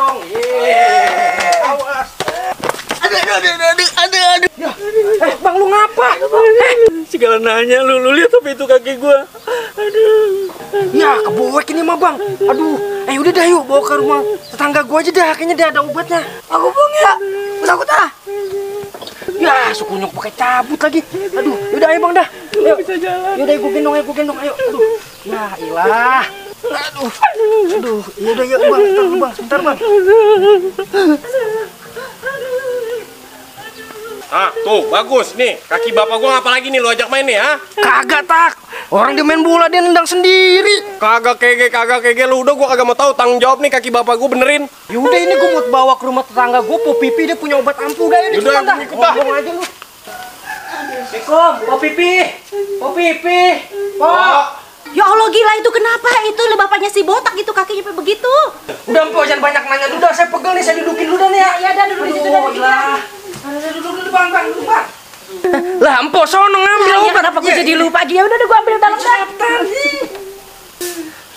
dong. Awas. Aduh. Ya. Bang, lu ngapa? Segala nanya lu lihat apa itu kaki gua. Aduh. Ya, kebuek ini mah, Bang. Aduh. Udah dah yuk bawa ke rumah tetangga gua aja dah. Kayaknya dia ada obatnya. Aku bang ya. Takut ah. Ya, sukunyuk pakai cabut lagi. Aduh, yaudah ayo Bang dah. Ayo. Bisa jalan. Yaudah gua gendong, ayo. Aduh. Ya, ilah. Aduh. Yaudah yuk Bang, sebentar Bang. Ah, tuh bagus nih. Kaki bapak gua ngapa lagi nih lu ajak main nih, ha? Kagak tak. Orang dia main bola dia nendang sendiri. Kagak kege lu udah gua kagak mau tahu tanggung jawab nih kaki bapak gua benerin. Yaudah ini gua mau bawa ke rumah tetangga gua, Po Pipi dia punya obat ampuh dah ini. Yaudah, gua ikut dah. Ngomong aja lu. Assalamualaikum, Po Pipi. Po. Ya Allah gila itu kenapa? Itu lo bapaknya si botak itu kakinya sampai begitu. Udah Po, jangan banyak nanya dulu dah. Saya pegel nih, saya dudukin dulu dah nih ya. Ya dah duduk di situ dah. Duduk Bang, duduk Bang. Lah, Empo sono ngambil Ya obat. kenapa gue jadi lupa dia? Udah gua ambil dalam dah.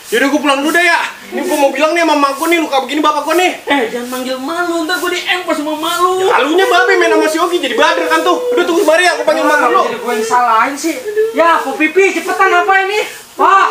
Yaudah gua pulang dulu deh ya. Ini gua mau bilang nih sama mak gua nih luka begini bapak gua nih. Jangan manggil malu, ntar gua diempos sama malu. Halunya babe main sama si Ogi jadi bader kan tuh. Udah tunggu sebentar ya, aku panggil mak dulu. Jadi gue yang salahin sih. Ya, Po Pipi cepetan apa ini? Pak.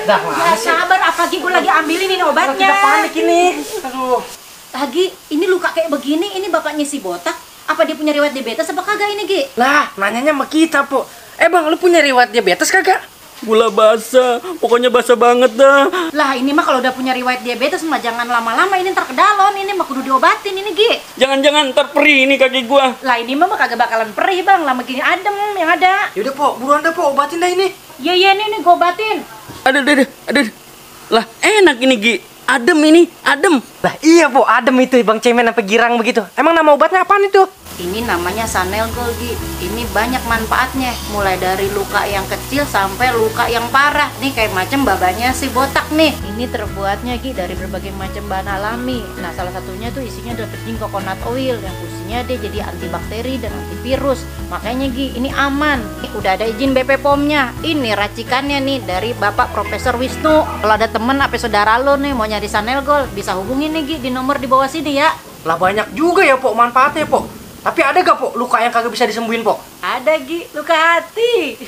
Dah Ya mana sih? sabar apalagi gue lagi ambilin ini obatnya. Kita panik ini. Aduh. Lagi ini luka kayak begini ini bapaknya si botak. Apa dia punya riwayat diabetes apa kagak ini Gi? Lah, nanyanya sama kita, Po. Bang, lu punya riwayat diabetes kagak? Gula basah, pokoknya basah banget dah. Lah ini mah kalau udah punya riwayat diabetes mah jangan lama-lama ini ntar kedalon ini mah kudu diobatin ini Gi. Jangan-jangan ntar perih ini kaki gua. Lah ini mah kagak bakalan perih bang, lama gini adem yang ada. Yaudah, Po, buruan dah, Po, obatin dah ini. Iya ini gue obatin. Aduh. Lah enak ini Gi. Adem ini, adem. Lah iya, Po, adem itu Bang Cemen sampai girang begitu. Emang nama obatnya apaan itu? Ini namanya Sanelgol Gi. Ini banyak manfaatnya, mulai dari luka yang kecil sampai luka yang parah. Nih kayak macam babanya si botak nih. Ini terbuatnya Gi dari berbagai macam bahan alami. Nah salah satunya tuh isinya adalah virgin coconut oil yang fungsinya dia jadi antibakteri dan antivirus. Makanya Gi ini aman. Udah ada izin BP POM-nya. Ini racikannya nih dari Bapak Profesor Wisnu. Kalau ada temen apa saudara lo nih mau nyari Sanelgol bisa hubungin nih Gi di nomor di bawah sini ya. Lah banyak juga ya, Po, manfaatnya, Po. Tapi ada gak, Po, luka yang kagak bisa disembuhin, Po? Ada Gi, luka hati.